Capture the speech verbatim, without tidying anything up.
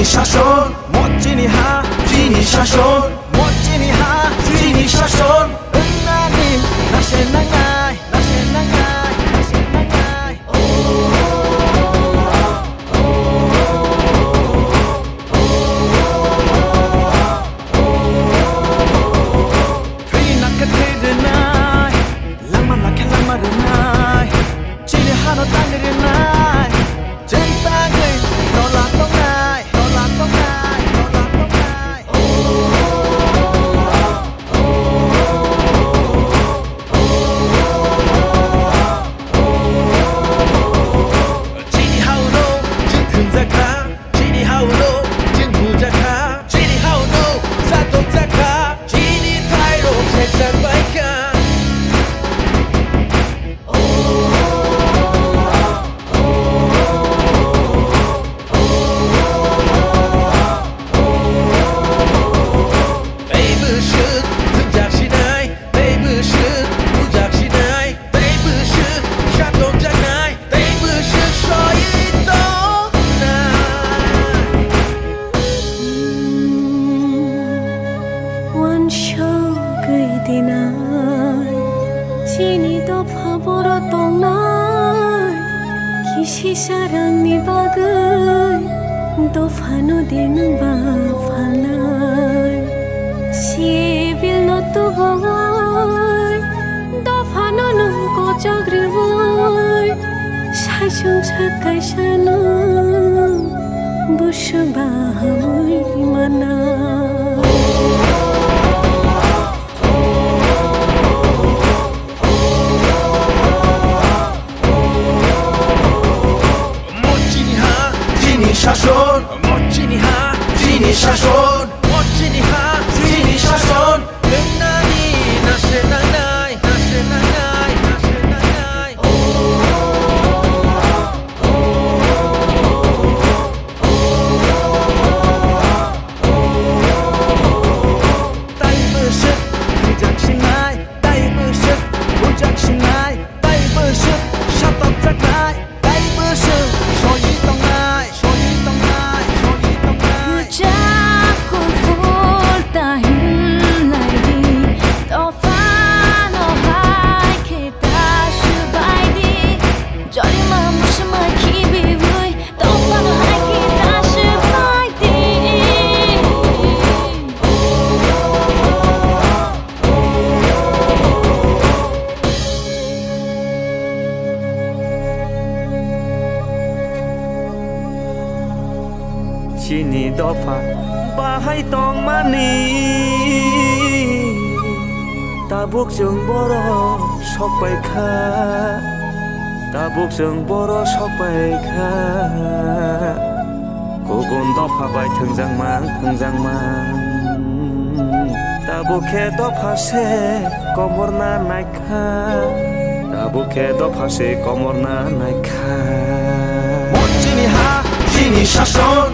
Shason, mo chini ha, chini shason, mo chini ha, chini shason. Wngnani nase nangnai, nase nangnai, nase nangnai. Thwi nakhe thwi rwnai, lama nakhe lama rwnai, chini hano tangwi rwnai, chwng tangwi tola tongnai, tola tongnai, tola tongnai. Chini hao no chwng thwngjakha, chini hao no chwng bujakha, chini hao no satokjakha, chini thairok sekjak baikha. Tei bwswk thwngjak sinai, tei bwswk bujak sinai, tei bwswk satokjaknai, tei bwswk soi tongnai. Wansugwi dinai, chini dopha boro tongnai, kisi sarangni bagwi dophano din ba phalnai. Sibilno tubuwi, dophano nwng kochok riwi, saichung sak kaisano bwswk ba hamwi mana. Mo chini ha, chini shason, mo chini ha, chini shason, mo chini ha, chini shason. Wngnani nase nangnai, nase nangnai, nase nangnai. Tai bwswk thwijak sinai, tai bwswk bujak sinai, tai bwswk satokjaknai, tai bwswk soi tongnai, soi tongnai, soi tongnai. Rwchap kuphur ta himnai di, dophano hai khe ta swbai di, jorima musma khibiwi. Dophano hai khe ta swbai di. Chini dopha bahai tongmani. Tabuk chwng borok sok pai kha, tabuk chwng borok sok pai kha. Kubun dopha bai thwngjakmang, thwngjakmang. Tabuk khe dopha se komorna nai kha, tabuk khe dopha se komorna nai kha. Mo chini ha, chini shason.